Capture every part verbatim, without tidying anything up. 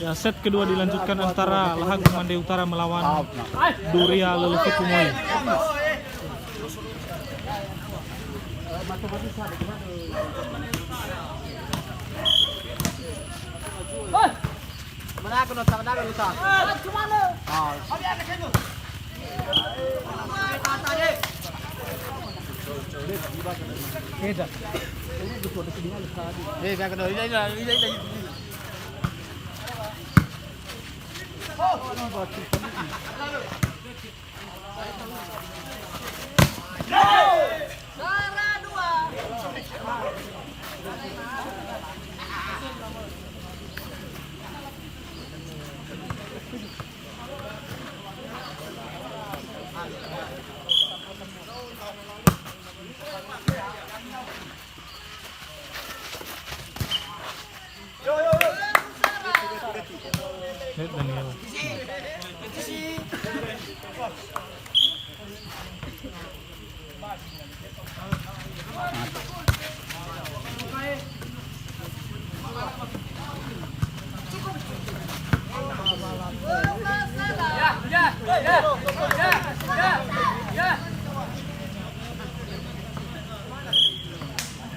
Ya, set kedua dilanjutkan antara Lahagung Mande Utara melawan Duria Lelefuku Moi.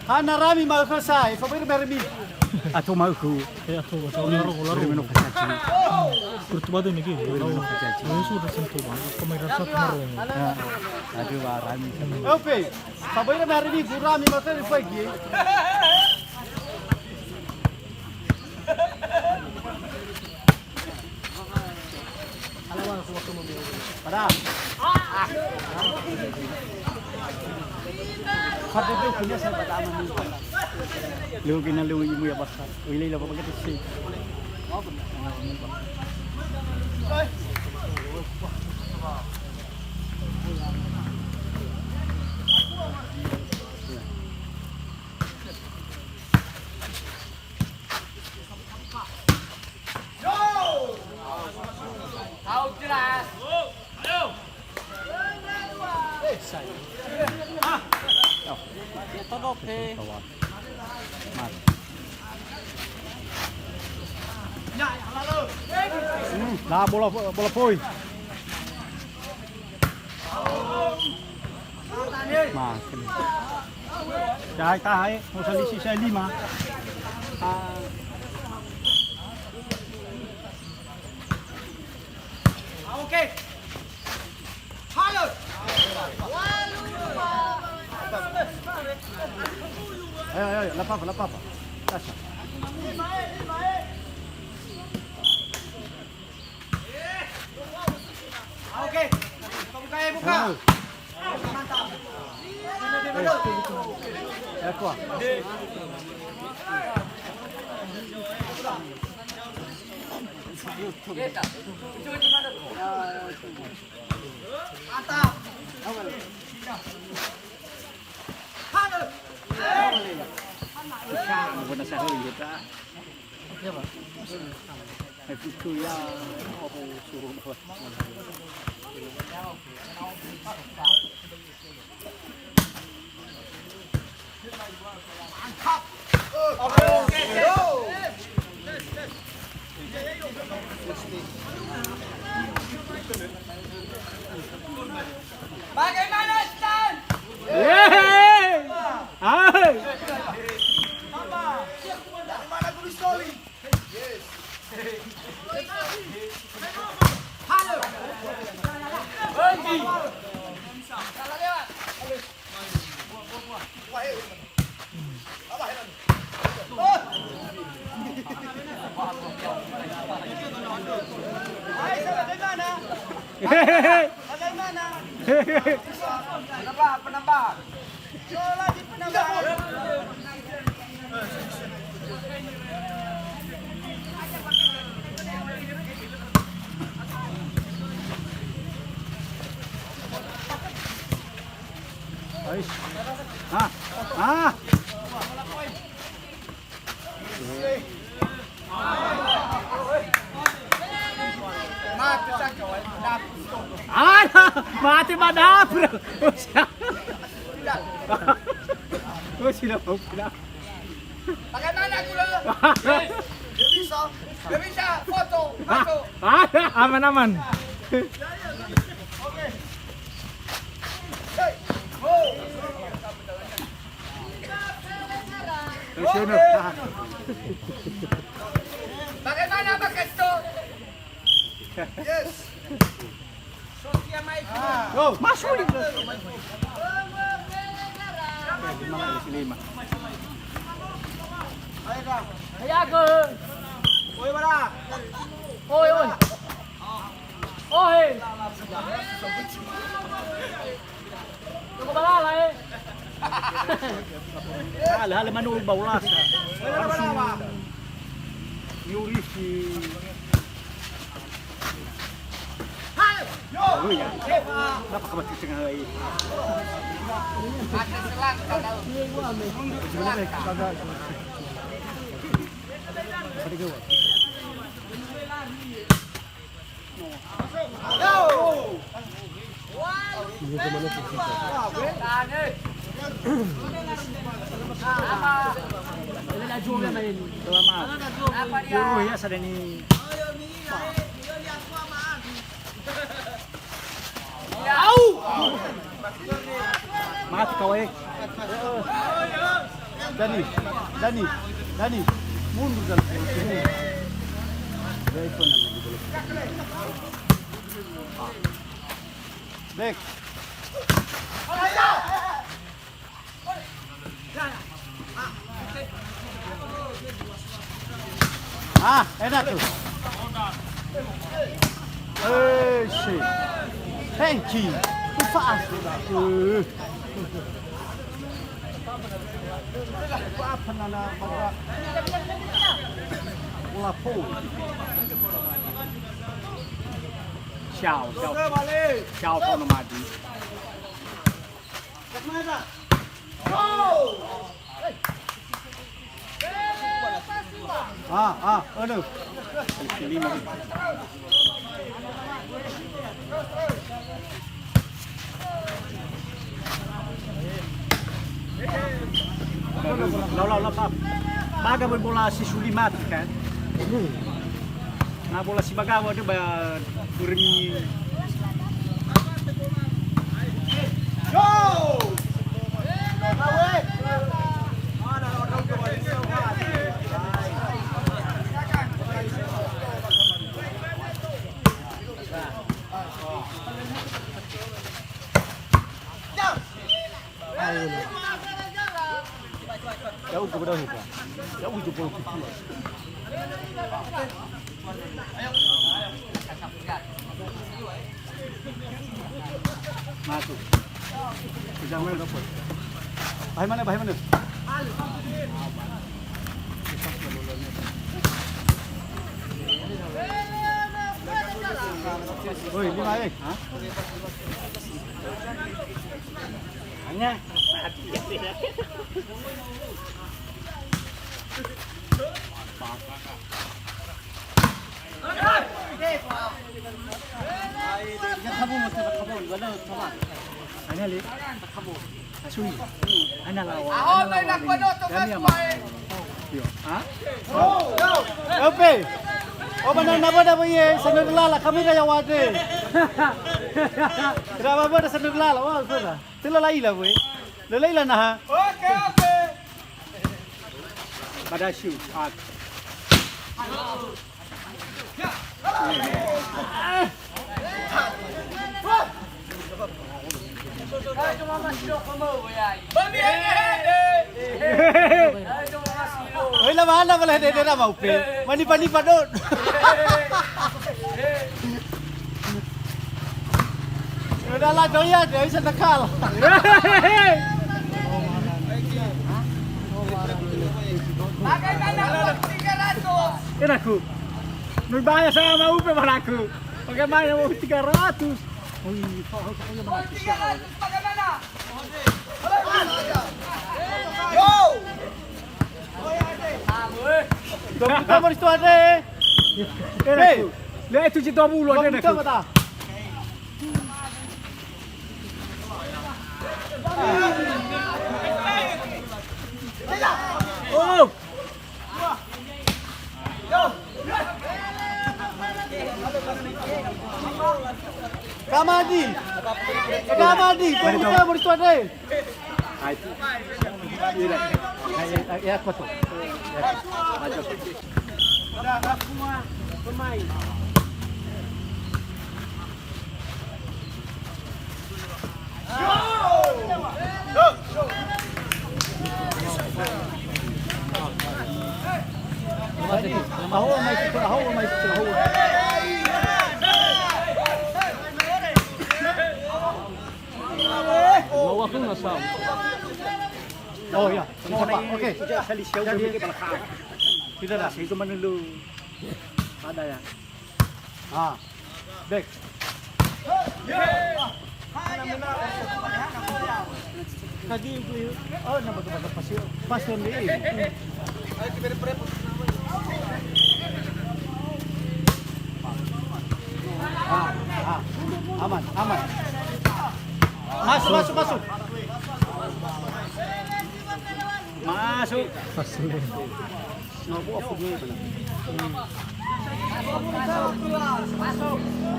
Hana rami ma'ökhö sa, e, fa börö meremi. Ato ma'ökhö. Eh, ato, ato, laro, laro. Börö meno facaci. Kurtu bade mege. Börö meno facaci. Oh, sudah sentuh, Bang. Pemain rasa kemarin. Ya. Aduh, rami. Oke. Fa börö meremi, gurami ma'ökhö faigi. Leo kena leo imu ya basa. Oi, lei la bapa kete si. Tahu jelas. Ya, todok, he. Hmm, lah bola, bola poi. Makin. Tahe, tahe, mau salisi saya lima. Ah. Oke. Halo. Ayo, ayo, ayo, la papa, la papa. Tasha. Oke. Buka, buka, buka. Mantap. Ecco. Mantap. Halo. Bukan saya, ya, Pak. Itu ya, apa suruh. Bagaimana, Stan? Yeay! Hai! Dari mana Guru Soli? Penambah, penambah. Ais. Ah, ah. Ada, mate ba dapur. Oh, sila, oh, sila. Bagaimana, Guru? Yes. Bisa. Nggak bisa, foto, foto. Aman, aman. Bagaimana, Pak Kesto? Yes. Yo, masuk. Lima. Ayo, Kak. Oi, bara. Oi, oi. Oi. Tunggu balala, eh. Hale, hale manu baulasa. Harus diurisi. Oh ya. Kenapa kamu di tengah lagi? Selamat. Dulu ya, sadani. Au! Mati kau, eh. Dani, Dani, Dani, mundur, Dani. Mundur. Dia itu namanya di belakang. Back. Ah, enak tuh. Eh, shit. Thank you. Too fast. Eh. Apa nana pada bola po? Ciao, ciao. Ciao, Pak Nomadi. Ah, ah, aduh. Lau, lau, lau, Pak. Baga bola si suli mati, kan? Na bola si bagawa deh ba kurni. Ya'ugö ba da'ö, Pak. Ya'ugö polo kutua. Masuk. Pegang mana, Pak? Bahaya mana, bahaya mana? Woi, lima, eh. Hah? Hanya. Hanya, Le. Asui. Ana lawa. Aho, ana lawa na ini. Kuado to. Kami ama. Yo. Ha? Ope. Oba na naba da boye, sanur lala, kami da yawade. Kira baba da sanur lala, wah, sudah. Tela laila, boy. Lelaila naha. Oke, oke. Pada shoot. Ah. Oi, la mana bala hede-hede ra maupe. Manipa-nipa dot. Udah lah, doyan, ya bisa tekal. Bagaimana uang tiga ratus? Enak, Ku. Nubaya sama upe malaku. Bagaimana mau tiga ratus? Oh, iya, Pak, Pak, Pak, Pak. Tiga ratus bagaimana? Yo! Dua puluh kamar situ ada. Eh, hei. Lihat itu, dua puluh ada. Dua puluh kamar, tak? Oh. Kamadi. Kamadi, komite Boris Tuan, eh. Hai. Iya, iya, iya, kuat tuh. Ya. Maju. Udah, udah semua pemain. Oh ya, oke. Jadi, tidak ada. Saya cuma dulu. Ada ya. Ah, back. Tadi itu, oh, nama tu, pas, pas, pas, ah, ah, aman, aman. Masuk, masuk, masuk. Masuk. Masuk.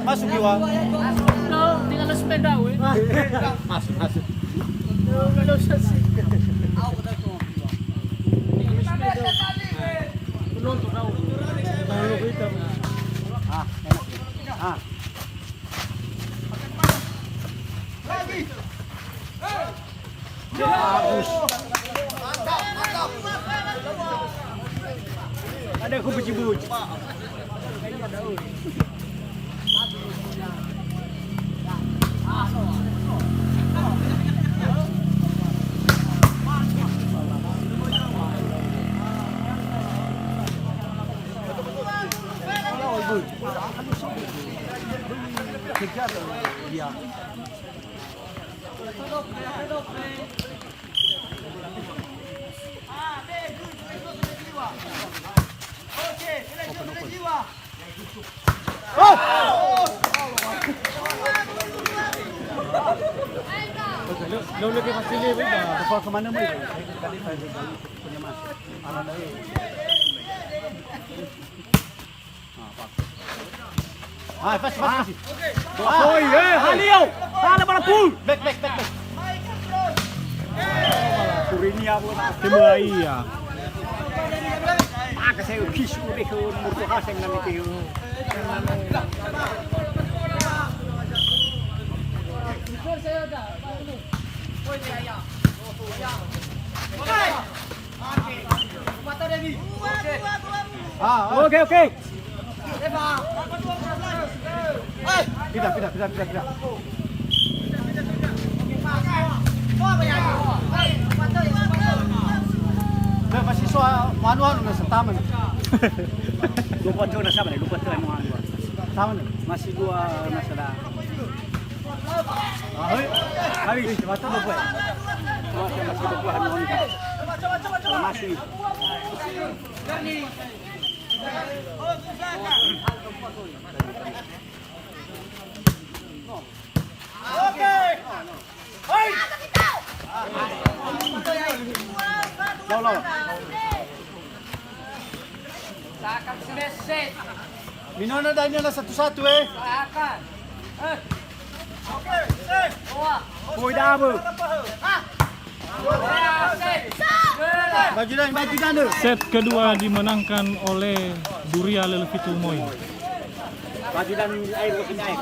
Masuk, Iwan. Tinggal sepeda, weh. Masuk, masuk. Tinggal sepeda. Penonton, tahu. Ah, enak. Ah. Bagus. Ada aku buci-buci. Kejar dia. Lo lagi masih lagi. Kemana mai? Ah, pas, pas, pas. Oi, eh, Halio. Hala bala pul. Back, back, back, back. Kurinia, Bu. Tembak ia. Maka saya kisu deh ke Murto Haseng nanti. Ah, ah. Oke, oke. Pindah, pindah, pindah, pindah, pindah. Nah, mahasiswa anu, anu, nah, setaman. Lupa tuh, nah, sama deh, lupa tuh, anu, anu. Sama deh. Masih dua masalah. Ah, hei. Habis, mata dua buah. Masih, masih dua buah, anu, anu. Masih. Minono dania na satu-satu, eh. Poi dabo. Maju dan, maju dan. Set kedua dimenangkan oleh Duria Lelefitu Moi. Maju dan air, air.